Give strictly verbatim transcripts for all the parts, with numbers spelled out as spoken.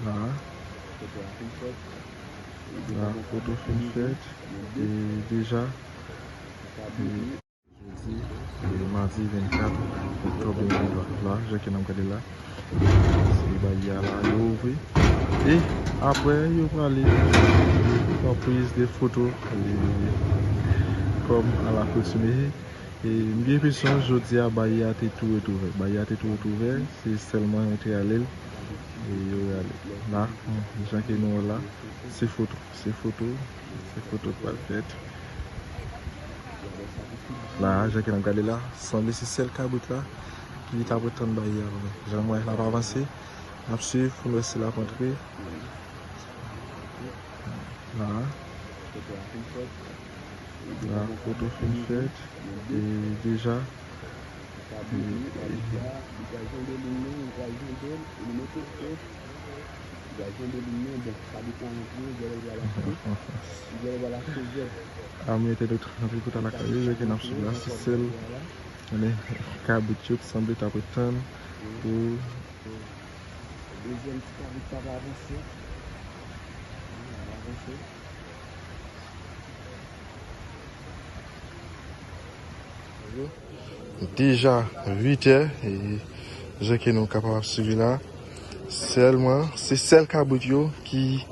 La, la, foto fin fèt. E deja, e, jodi, e, madi vennkat oktòb de mil vennntwa. La, jan ke n ap gade la, se bagay la, yo ouvri. E apre, yo prale fè priz de foto, e, kòm alakoutume. E m gen enpresyon jodi a, bagay la te tou ret ouvè. Bagay la te tou ret ouvè, se sèlman yo te rale l, e yo rale. La, jan ke nou wè la, se foto, se foto, se foto k pral fèt. La, jan ke n ap gade la, sanble se sèl kabrit la ki t ap ret tann bagay la. Jan m wè l ap avanse, n ap swiv pou n wè si l ap antre. La. La, foto fin fèt. E deja, e, a, mwen te dwe rantre pou ta lakay yo, jan ke n ap swiv la, se sèl, men, kabrit yo t sanble t ap ret tann pou Dezyèm ti kabrit sa ap avanse. Ap avanse. Deja uit è, e jan ke nou kapab ap swiv la. Sèlman, se sèl kabrit yo ki,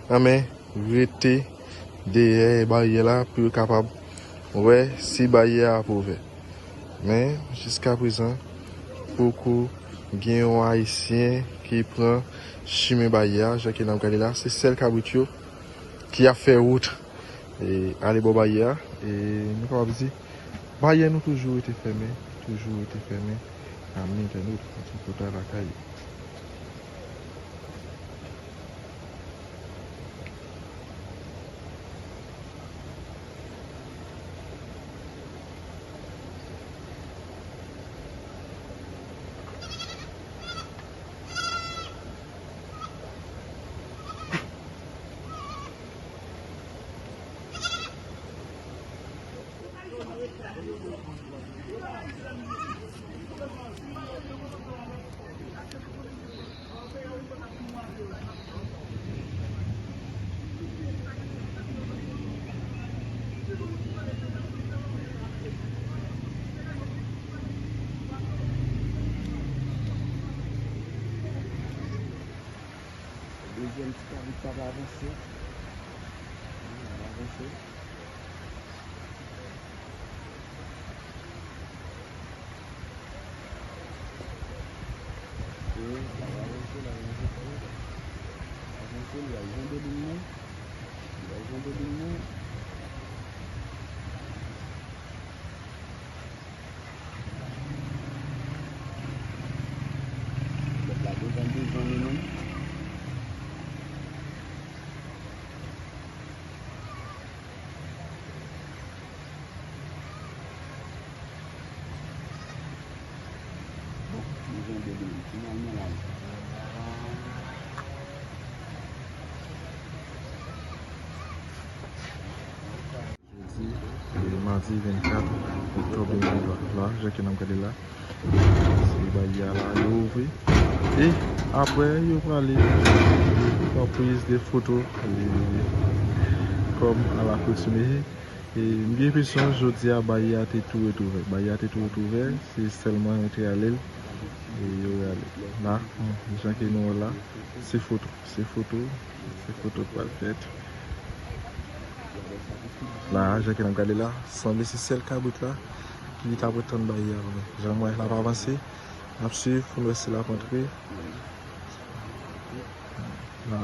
anmen, rete dèyè baryè la pou yo kapab wè si baryè a ap ouvè. Men, jiskaprezan, poko gen yon Ayisyen ki pran chimen baryè a, jan ke n ap gade la. Se sèl kabrit yo ki ap fè wout, e, ale bò baryè a. E nou kapab di, baryè nou toujou rete fèmen, toujou rete fèmen. Ami entènot, nou toujou lakay. Dezyèm ti kabrit sa ap avanse. Ap avanse. L ap avanse, l ap avanse. L ap avanse, l ap janbe liy nan. L ap janbe liy nan. Lòt la devan, devan nou menm. Bon, nou jwenn de li finalman la. Jodi, e, madi vennkat oktòb de mil vennntwa. La, jan ke n ap gade la, se bagay la, yo ouvri. E apre, yo prale fè priz de foto, e, kòm alakoutume. E m gen enpresyon jodi a, bagay la te tou ret ouvè. Bagay la te tou ret ouvè, se sèlman yo te rale l, e yo rale. La, jan ke nou wè la, se foto. Se foto, se foto k pral fèt. La, jan ke n ap gade la, sanble se sèl kabrit la ki t ap ret tann bagay la. Jan m wè l ap avanse, n ap swiv pou n wè si l ap antre. La.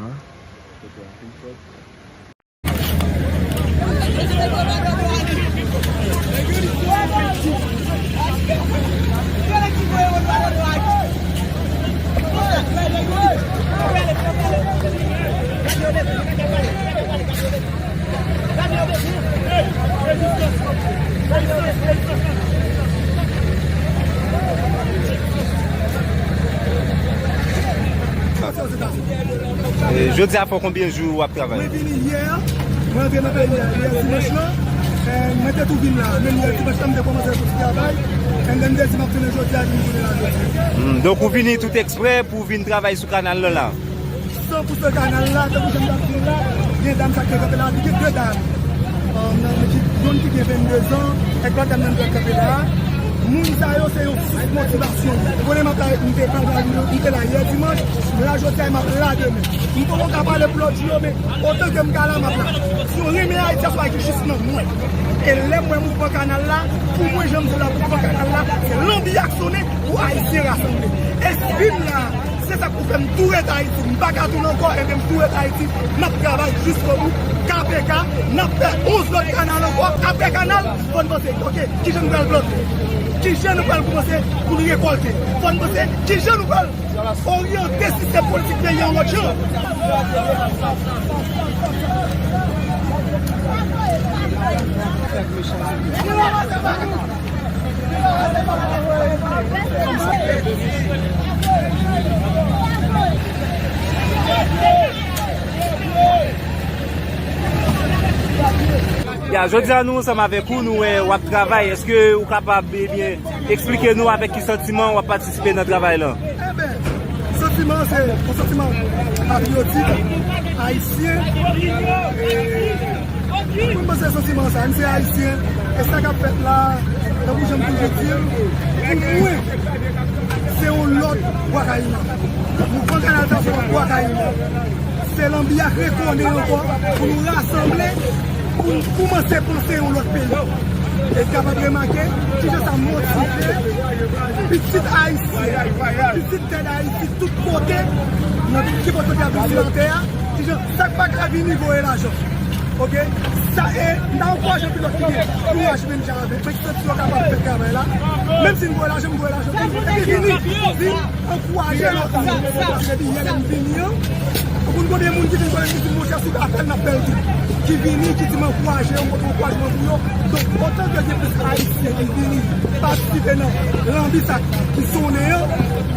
E, jodi a fè konbyen jou w ap travay? Mwen vini yè, mwen antre nan peyi a yè dimanch lan. E, mwen te tou vin la, menm yè dimanch lan, m te kòmanse sou ti travay. And then, m te di m ap tounen jodi a, vin tounen la jodi a. Hmm, donk, ou vini tout eksprè pou w vin travay sou kanal lan la? San pou san kanal la, tankou jan m t ap di w la, gen dam sa k te kanpe la, li gen de dam. Um, nan, ki, youn ki gen vennde zan, èk lòt dam nan ki kanpe la. Moun sa yo se yon sous motivasyon. Ou konnen m ap la, m te pral la, m te la yè dimanch, m la jodi a, m ap la demen. M poko ka pale pou lòt jou yo, men otan ke m ka la, m ap la. Si w renmen Ayiti a, se yon bagay ki jis nan mwen. E lè m wè mouvman kanal la, pou mwen, jan m di w la, mouvman kanal la, se lanbi a k sonnen pou Ayisyen rasanble. E si m la, se sa k pou fè m tou ret Ayiti. M pa ka tounen ankò, ebyen m tou ret Ayiti. N ap travay jiskobou. K P K, n ap fè onz lòt kanal ankò. Apre kanal, fò n panse, oke, kijan nou pral plante? Kijan nou pral kòmanse pou n rekòlte? Fò n panse, kijan nou pral oryante sistèm politik peyi a yon lòt jan? Ya, jodi a nou ansanm avèk ou, nou wè w ap travay. Èske ou kapab, ebyen, eksplike nou avèk ki santiman w ap patisipe nan travay lan? Eben, santiman se yon santiman patriyotik, ayisyen. E, mwen panse santiman sa, m se ayisyen. E sa k ap fèt la, tankou jan m toujou di l, pou mwen, se yon lòt Bwa Kayima. Mouvman kanal sa se yon Bwa Kayima. Se lanbi a k rekonnen ankò pou nou rasanble, pou n koumanse panse yon lòt peyi. E w kapab remake kijan sa motive pitit ayisyen, pitit tè Dayiti tout kote, nan tout ki kote kote y ap viv sou latè a, kijan sa k pa ka vini voye lajan. Oke? Sa e, m ta ankouraje tout lòt ki gen kouraj menm jan avèk mwen, ki santi yo kapab fè travay la. Menm si n voye lajan, m voye lajan tou. Epi vini, vin ankouraje lòt moun. Paske depi yè lè m vini an, ou konn konbyen moun ki vin kote m ki di m, monchè, si w ka fè l, n ap fè l tou. Ki vini, ki di m ankouraje yo, m pote ankourajman pou yo. Donk, otan ke gen plis ayisyen ki vini patisipe nan lanbi sa ki sonnen an,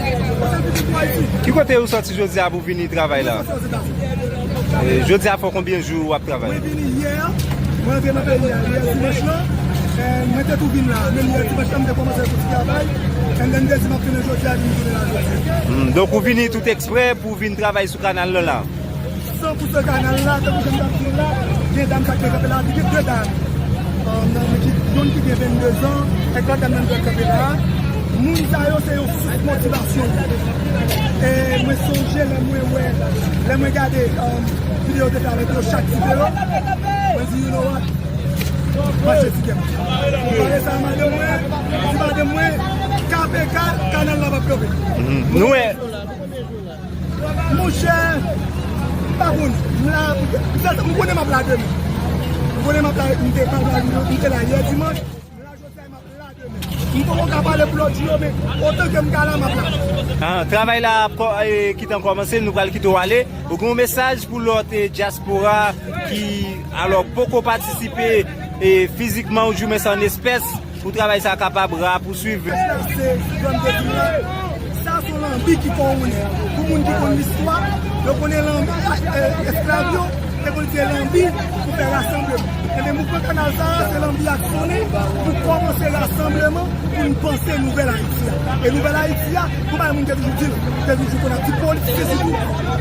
se l pi bon pou Ayiti. Ki kote ou sòti jodi a pou vini travay la? Mwen sòti Ozetazini. E, jodi a fè konbyen jou w ap travay? Mwen vini yè, mwen antre nan peyi a yè dimanch lan. E, mwen te tou vin la, menm yè dimanch lan, m te kòmanse yon ti travay. And then, m te di m ap tounen jodi a, vin tounen la jodi a. Hmm, donk ou vini tout eksprè pou w vin travay sou kanal lan la? San pou san kanal la, tankou jan m t ap di w la, gen dam sa k te kanpe la, li gen de dam. Um, nan, ki, youn ki gen vennde zan, èk lòt dam nan ki kanpe la. Moun sa yo se yon sous motivasyon. E mwen sonje lè mwen wè, lè mwen gade, um, videyo yo te fè avèk yo, chak ti de yo, mwen di, you know what? Mache ti kè m. Mwen pale sa a madanm mwen, di madanm mwen, K P K, kanal la p ap kanpe. Mhm. Nou wè. Monchè, m pa konn. M la, m konnen m ap la demen. M konnen m ap la, m te, m te la yè dimanch. M la jodi a, m ap la demen. M poko ka pale pou lòt jou yo, men otan ke m ka la, m ap la. Ah, travay la ap kò-, e, ki tan kòmanse, nou pral kite w ale. Ou gen yon mesaj pou lòt, e, dyaspora ki, alò, poko patisipe, e, fizikman oudimwens an espès, pou travay sa a kapab rapouswiv. Se, se jan m te di w la, sa se yon lanbi ki konnen. Pou moun ki konn listwa, yo konnen lanbi, e, esklav yo te konn itilize lanbi pou fè rasanbleman. Ebyen, mouvman kanal sa a, se lanbi a k sonnen pou kòmanse rasanbleman, pou n panse nouvèl Ayiti a. E nouvèl Ayiti a, konbyen moun te toujou di l, te toujou konn ap di politisyen sitou,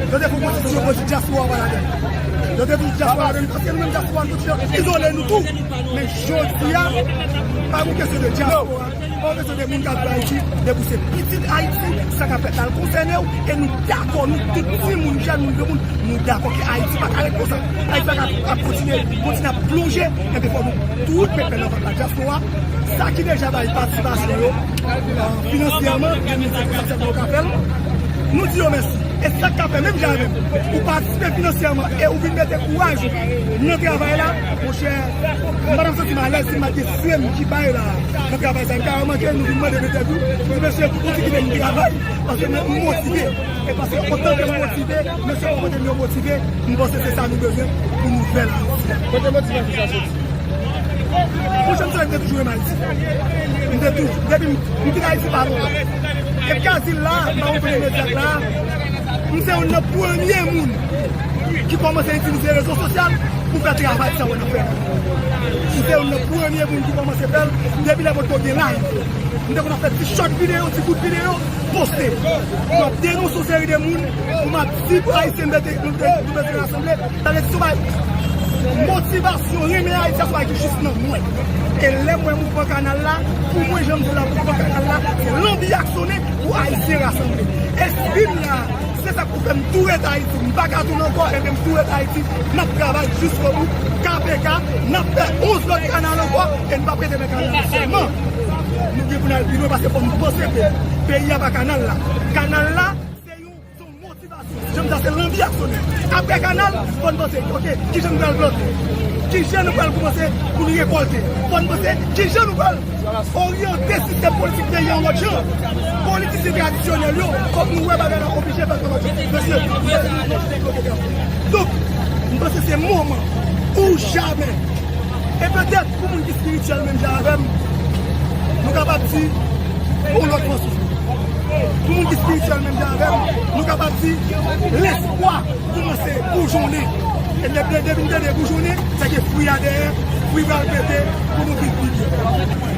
yo te fè yon konstitisyon pou di dyaspora pa ladan l. Yo te di dyaspora pa ladan l, paske nou menm dyaspora, nou toujou izole nou tou. Men jodi a, pa yon kesyon de dyaspora, pa yon kesyon de moun k ap viv Ayiti, depi w se pitit Ayiti, sa k ap fèt la konsène w, e nou dakò, nou tout timoun, jèn moun, granmoun, nou dakò ke Ayiti pa ka ret konsa. Ayiti pa ka ap kontinye, kontinye ap plonje, enben fò nou tout met men nan vat la. Dyaspora, sa ki deja bay patisipasyon yo, euh, finansyèman, nou di konsa sèlman yo ka fè l. Nou di yo mèsi. E sa k ka fè, menm jan avè m, ou patisipe finansyèman e ou vin mete kouraj ou nan travay la, monchè, m pa t ap santi m alèz si m pa t gen sè m ki bay la nan travay sa. M ka remake nou vin mande m entèvyou, m di, mesye, ou di kite m travay, paske mwen, m motive. E paske otan ke m motive, mesye bò kote m yo motive, m panse se sa nou bezwen pou nouvèl Ayiti a. Kote motivasyon sa soti? Monchè, m santi m te toujou renmen Ayiti. M te toujou, depi m, m kite Ayiti pa lontan. E m ka di l la, m pa retounen imedya la. M se youn nan premye moun ki kòmanse itilize rezo sosyal pou fè travay sa w wè n ap fè. M se youn nan premye moun ki kòmanse fè l depi lè potko gen live. M te konn ap fè ti short videyo, ti kout videyo, poste. M ap denonse yon seri de moun pou m ap di pou Ayisyen nou te nou te nou te rasanble. Sa vle di sou bay motivasyon renmen Ayiti a sou bay ki jis nan mwen. E lè mwen mouvman kanal la, pou mwen jan m di la mouvman kanal la, se lanbi ak sonnen pou Ayisyen rasanble. Espri m la, se sa k pou fè m tou ret Ayiti. M pa ka tounen ankò, ebyen m tou ret Ayiti. N ap travay jiskobou, K P K, n ap fè onz lòt kanal ankò, e n p ap rete nan kanal la sèlman. Nou gen pou n al pi lwen paske fò n panse ke peyi a pa kanal la. Kanal la, se yon, se yon motivasyon. Jan m di a, se lanbi ak sonnen. Apre kanal, fò n panse, oke, kijan nou pral plante? Kijan nou pral kòmanse pou nou rekòlte? Fò n panse, kijan nou pral oryante sistèm politik peyi a yon lòt jan? Politisyen tradisyonèl yo, fòk nou wè bagay la oblije fèt yon lòt jan. Mesye, nou fè yon lòt jan. Donk, m panse se moman ou jamè. E petèt, pou moun ki espirityèl menm jan avè m, nou kapab di yon lòt fason. Pou moun ki espirityèl menm jan avè m, nou kapab di lespwa kòmanse boujonnen. E depi, depi n tande boujonnen, se ke fwi a dèyè, fwi pral pete pou nou viv pi byen.